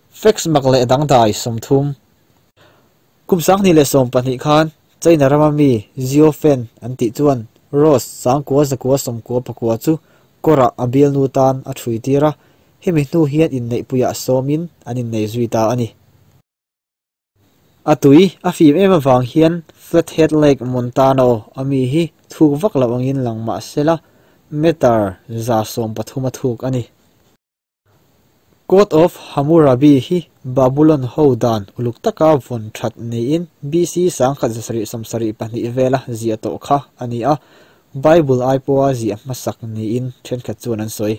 Fax mak leh dangdai 30. Kum 2012 khan China rama mi Zio Fen an tih chuan Rose 9999 chu kawrah a bialnu tan a thui tir a, hemi hnu hian inneih puiah sawmin an innei zui ta a ni. A tui a fim em avang hian Flathead Lake Montana a mi hi thuk vak lo angin lang mah sela meter 130 a thuk a ni. Code of Hammurabi hi Babylon ho dan uluk taka vawn that niin BC 1772 vela zia tawh kha a ni a, Bible ai pawha ziah hmasak niin thenkhat chuan an sawi.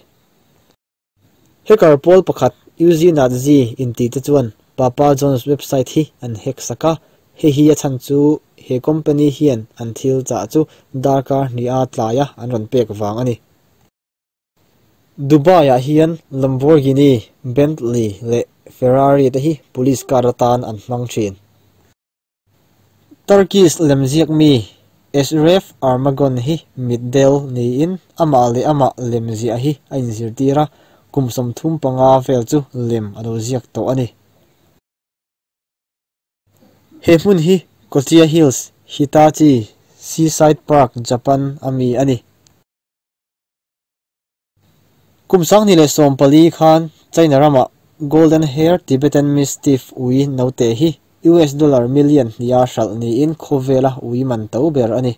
Hacker pawl pakhat Uzi Nazi inti te chuan Papa John's website hi an hack sak a, hei hi a chhan chu he company hian an thil chah chu darkar hnih a tlaia an rawn pek vang a ni. Dubai ah hian Lamborghini, Bentley leh Ferrari te hi police car atan an hmang thin. Turkish lemziak mi Esref Armagon hi mitdel niin amah leh amah lemziah hi a inzir tir a, kum 35 vel chu lem a lo ziak tawh a ni. He hmun hi Kochia Hills, Hitachi Seaside Park, Japan ami a ni. Kum 2014 khan China rama Golden Hair Tibetan Mastiff ui note hi US dollar million hnia hral niin khawvela ui man to ber a ni.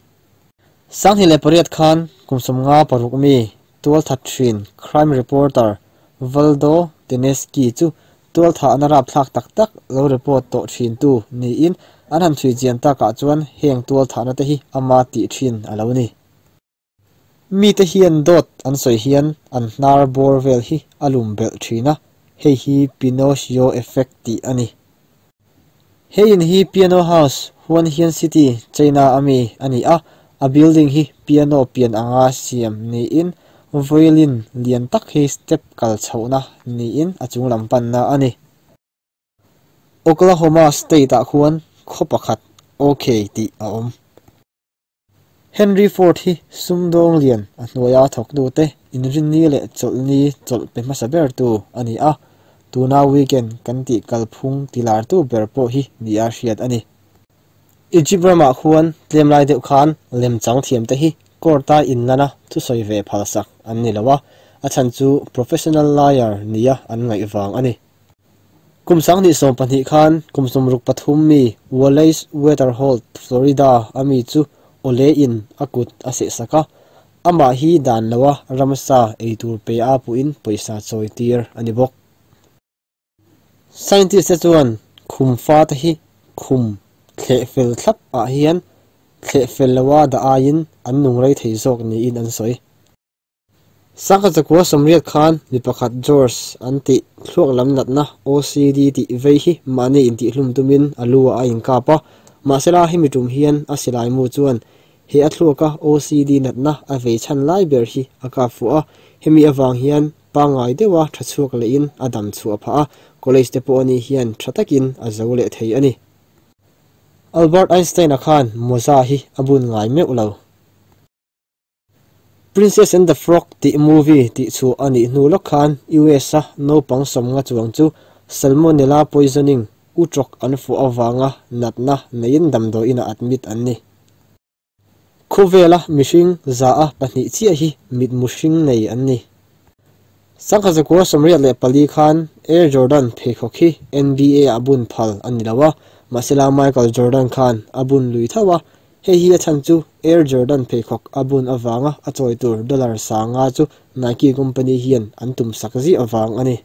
2008 khan kum 56 mi tual that thin crime reporter Valdo Teneski chu tual tha ana rap thlak tak tak lo report to thin tu niin an han thui chian takah chuan heng tual tha na te hi ama ti thin a lo ni. Mi te hian dot an sawi hian an hnar bawr vel hi a lum belh thin a, hei hi Pinocchio effect tih a ni. Hei in hi Piano House, Huanhian City, China ami a ni a, a building hi piano pian anga siam niin violin lian tak hi step kal chhohna niin a chung lam panna a ni. Oklahoma State ah khuan khaw pakhat OK tih a awm. Henry Ford hi sumdawng lian a hnuaia thawk tu te inrinni leh chawlhni chawlh pe hmasa ber tu a ni a, tuna weekend kan tih kalphung tilar tu ber pawh hi ni a hriat a ni. Egypt ramah khuan tlem lai deuh khan lemchang thiam te hi court-a inlana thusawi ve phalsak an ni lo a, a chhan chu professional liar nia an ngaih vang a ni. Kum 2012 khan kum 63 mi Wallace Wetterholt, Florida ami chu ole in a kut a seh sak a, amah hi dan loa ramsa eitur pe a puin pawisa chawi tir a ni bawk. Scientist te chuan khum fa te hi khum thleh fel thlap ah hian thleh fel loa da aiin an nung rei thei zawk niin an sawi. 1980 khan mi pakhat George an tih thluak lam natna OCD tih vei hi mahni intihhlum tumin a lu a inkap a, mahsela hemi tum hian a silai mu chuan he a thluaka OCD natna a vei chhan lai ber hi a kap fuh a, hemi awang hian pangai deuha tha chhuak lehin a dam chhuah phah a, college te pawh ani hian tha takin a zo leh thei a ni. Albert Einstein a khan mawza hi a bun ngai meuh lo. Princess and the Frog tih movie tih chu a nih hnu lawk khan US a naupang 50 chuang chu Salmonella poisoning uṭawk an fuh awanga natna neiin damdawiin a admit an ni. Khawvela mihring za a pahnih chiah hi mit muhring nei an ni. 1984 khan Air Jordan pheikhawk hi NBA a bun phal a ni lo a, mahsela Michael Jordan khan a bun lui tho a, hei hi a chhan chu Air Jordan pheikhawk a bun awanga a chawi tur dollar 500 chu Nike company hian an tum sak zi awang a ni.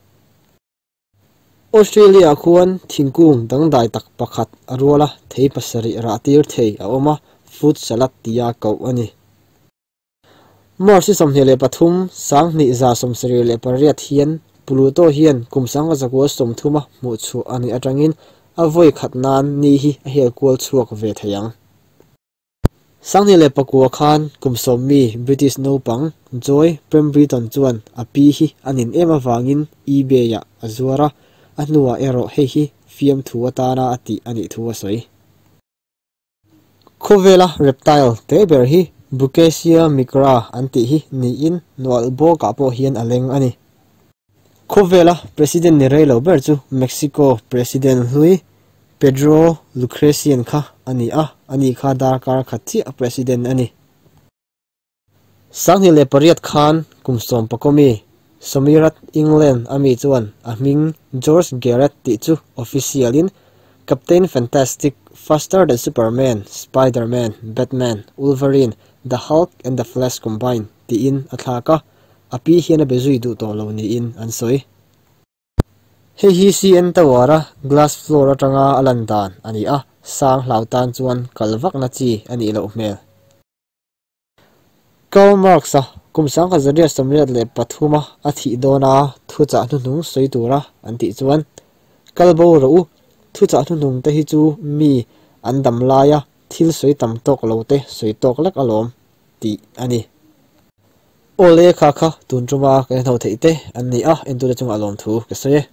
Australia khuan thingkung dangdai tak pakhat a ruala thei pasarih rah tir thei a awm a, fruit salad tia koh a ni. March 23 1978 hian Pluto hian kum 1930 a hmuh chhuah a nih atangin a vawi khat nan ni hi a hel kual chhuak ve thei ang. 2009 khan kum 10 mi British naupang Joy Pemberton chuan a pi hi anin em awangin eBay ah a zuar a, a hnuah erawh hei hi fiam thu atana a tih a nih thu a sawi. Khawvela reptile te ber hi Brookesia micra an tih hi niin nual bawkah pawh hian a leng a ni. Khawvela President ni rei lo ber chu Mexico President hlui Pedro Lucrecian kha a ni a, ani kha darkar khat chiah President a ni. 2008 khan kum 15 mi Somirat England ami chuan a hming George Garrett tih chu official-in Captain Fantastic, Faster than Superman, Spider-Man, Batman, Wolverine, The Hulk and The Flash combined tiin a thlak a, a pi hian a be zui duh tawh lo niin an sawi. Hei hi CN Tower-a glass floor atanga a lan dan a ni a, sang hlau tan chuan kal vakna chi a nih loh hmel. Karl Marx-a kum 1883-a a thih dawna thuchah hnuhnung sawi tura an tih chuan, Kal bo rawh u, thuchah hnuhnung te hi chu mi an dam laia thil sawi tam tawk lo te sawi tawk lek alawm, tih a ni. Awle kha kha tun tuma kan inho theih te an ni a, entute chungah lawmthu ka sawi e.